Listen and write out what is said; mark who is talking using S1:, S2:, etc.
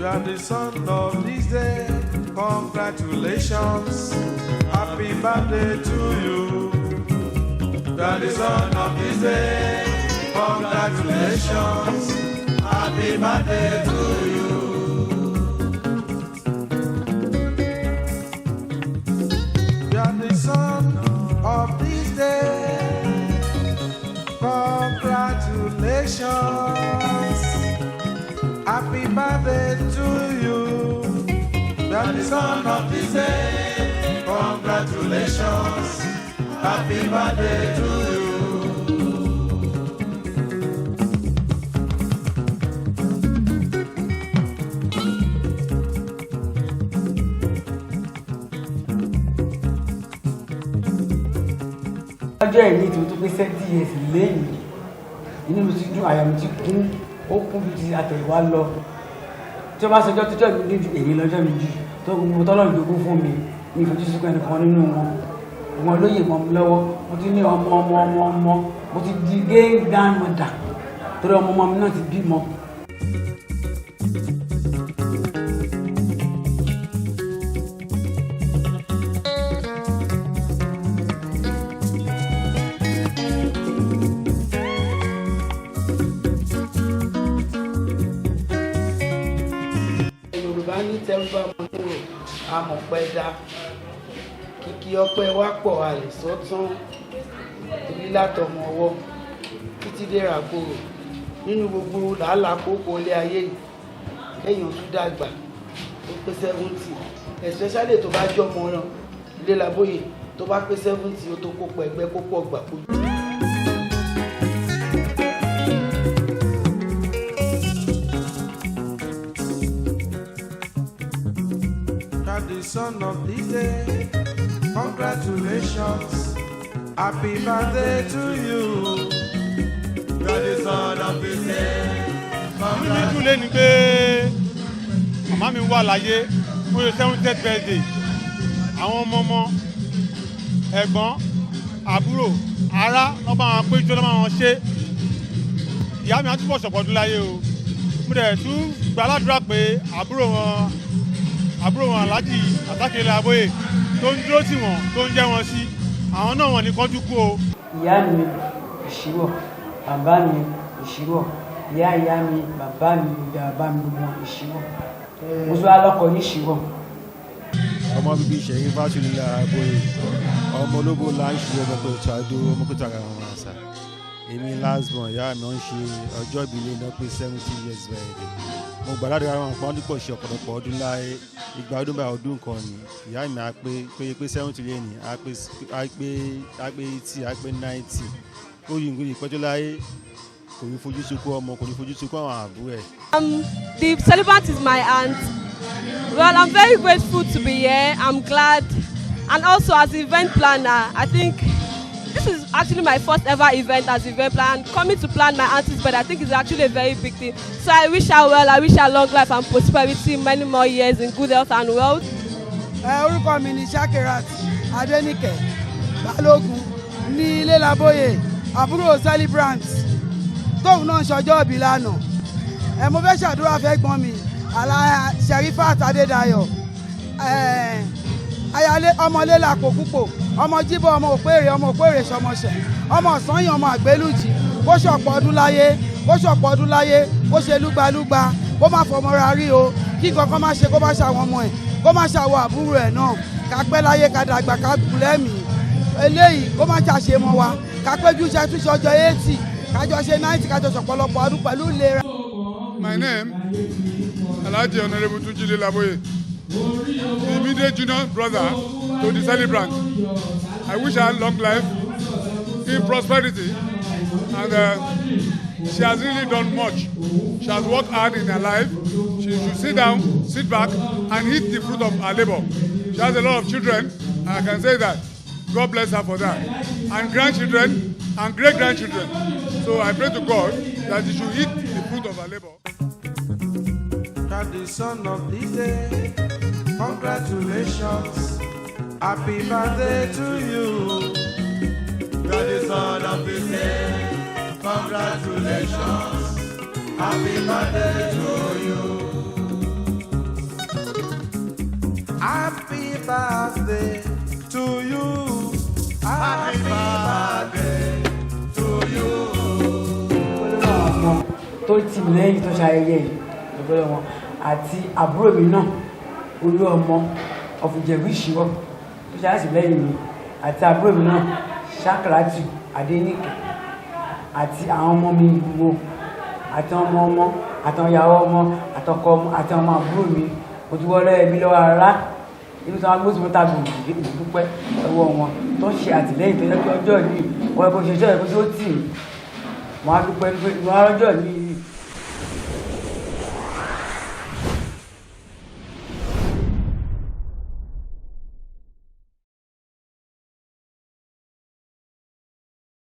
S1: You are the son of this day. Congratulations. Happy birthday to you. You are the son of this day. Congratulations. Happy birthday to you. You are the son of this day. Congratulations. Happy birthday to you. You are the son of this day. Congratulations. Happy birthday to you.
S2: Ọjọ́ ìní tí mo tún pé 70 years lẹ́yìn, inú mi ti dùn, àyà mi ti kún, ó kún bí ti àtẹ̀yìnwá lọ. Tí ó bá ṣọjọ́ tíjọ́ mi dùn ju èyí lọ́jọ́ mi jù tó gbogbo tọ́lọ́run jogún fún mi ní ìfojúsùn ẹnìkan nínú wọn. Wọn lóye mọ́ mi lọ́wọ́. Mo ti ní ọmọ ọmọ ọmọ ọmọ, mo ti di gay grandmother torí ọmọ ọmọ mi náà ti bímọ.
S3: Yorùbá ní tẹrú bá mọ nírò àmọ̀pẹ́ dá kìkì ọpẹ́ wa pọ̀ àlè sọ́tún torí látọmọ ọwọ́ títí dé ràkòrò nínú gbogbo làálàá kókó ilé ayé yìí, kéèyàn tún dàgbà tó pé 70, especially tó bá jọmọ ilé labóye, tó bá pé 70, ó tó kópa ẹgbẹ́ kó pọ̀ gbà kó.
S1: You are the son of this day. Congratulations. Happy birthday to you. You are the son of this day.
S4: Inú mi dùn lé ní pé màmá mi wà láyé, ó ṣe 70th birthday. Àwọn ọmọ ọmọ, ẹ̀gbọ́n, àbúrò, ará wọ́n bá wọn péjọ, wọ́n bá wọn ṣe. Ìyá mi á túbọ̀ ṣọ̀pọ̀ ọdún láyé o. Mo dẹ̀ tún gbàládùra pé àbúrò wọn, Aláàjì Àtàkìlẹ̀ Abóyè, tó ń dúró tì wọ́n, tó ń jẹ́ wọn sí, àwọn náà wọ́n ní kánjú kú o.
S2: Ìyá mi ìṣíwọ̀, bàbá mi ìṣíwọ̀, ìyá ìyá mi, bàbá mi, ìyá bàbá mi, gbogbo wọn ìṣíwọ̀. Mo tún wá lọ́kọ ní ìṣíwọ̀.
S5: Ọmọ bíbí ìṣẹ̀yìn fásitì àbòyè, ọmọ olóbó là ń ṣe, ọmọ pẹ̀tù àdó, ọmọ pẹ̀tù àrà wọn àṣà. Èmi last born ìyá mi. Ń ṣe ọjọ́ ìbílẹ̀ náà pé 70 years birthday. Mo gbàdúrà àwọn ọ̀pọ̀ ọdún pọ̀, ṣe ọ̀pọ̀lọpọ̀ ọdún láyé. Ìgbà ọdún báyìí ọdún kan ni. Ìyá mi á pé 70 lẹ́ni, á pé 80, á pé 90. Ó yí nǹkan ìpẹ́jọ́ láyé, kò ní fojú sunkún ọmọ, kò ní fojú sunkún àwọn àbúrò ẹ̀.
S6: The celebrant is my aunt. Well, I'm very grateful to be here. I'm glad. And also as event planner, I think this is actually my first ever event as event planner. Coming to plan my auntie's birthday, I think is actually a very big thing. So I wish her well. I wish her long life and prosperity, many more years in good health and wealth.
S3: Ẹ orúkọ mi ni Shakirat Adenike Balógun ní ilé labóye, àbúrò celebrant tóun náà ń ṣọjọ́ ìbí lánàá. Ẹ mo fẹ́ ṣàdúrà fẹ́gbọ́n mi, àlà Sherifat Adédayọ̀, ẹ ayálé ọmọlé làpò púpọ̀, ọmọ jíbọ̀, ọmọ òpèrè, ọmọ òpèrè sọmọṣẹ, ọmọ ọ̀sányìn, ọmọ àgbélùjì. Kó ṣọ̀pọ̀ ọdún láyé, kó ṣọ̀pọ̀ ọdún láyé, kó ṣe lúgbalúgba, kó má fọmọ ra rí o, kí nǹkan kan má ṣe, kó má ṣàwọn ọmọ ẹ̀, kó má ṣàwọ àbúrò ẹ̀ náà. Ká pẹ́ láyé, ká dàgbà, ká gùn lẹ́mìí. Eléyìí kó má ṣàṣe mọ́ wa, ká péjú ṣe túnṣe ọjọ́ 80, kájọ ṣe 90, kájọ ṣọ̀pọ̀lọpọ̀ ọdún pẹ̀lú ìlera.
S7: My name, Alhaji Honorable Tunji Laboye, the immediate junior brother to the celebrant. I wish her long life, in prosperity, and she has really done much. She has worked hard in her life. She should sit down, sit back, and eat the fruit of her labor. She has a lot of children, and I can say that. God bless her for that. And grandchildren and great grandchildren. So I pray to God that she should eat the fruit of her labor.
S1: You are the son of this day. Congratulations. Happy birthday to you. You are the son of this day. Congratulations. Happy birthday to you. Birthday to you. Happy birthday to you.
S2: Ọmọ tó tì mí lẹ́yìn tó ṣe ayẹyẹ yìí lọ́gbọ́dọ̀ wọn, àti àbúrò mi náà, Olú Ọmọ ọ̀fìjẹ̀bú Ìṣíwọ́, tó ṣe àtìlẹ́yìn mi, àti àbúrò mi náà, Ṣakratu Adéníkẹ́, àti àwọn ọmọ mi gbogbo, àti ọmọ ọmọ, àti ìyàwó ọmọ, àtọkọ ọmọ, àti ọmọ àbúrò mi. Mo ti wọlé ẹbí lọ́wọ́ ara ibi tí wọ́n gbósùn mọ́ta gbòógì dúpẹ́ lọ́wọ́ wọn tó ṣe àtìlẹ́yìn, tó yẹ kí ọjọ́ yìí wọ́n kò ṣe iṣẹ́ ìkó tí ó tì mí. Mo á dúpẹ́ pé ìwọ ọjọ́ yìí.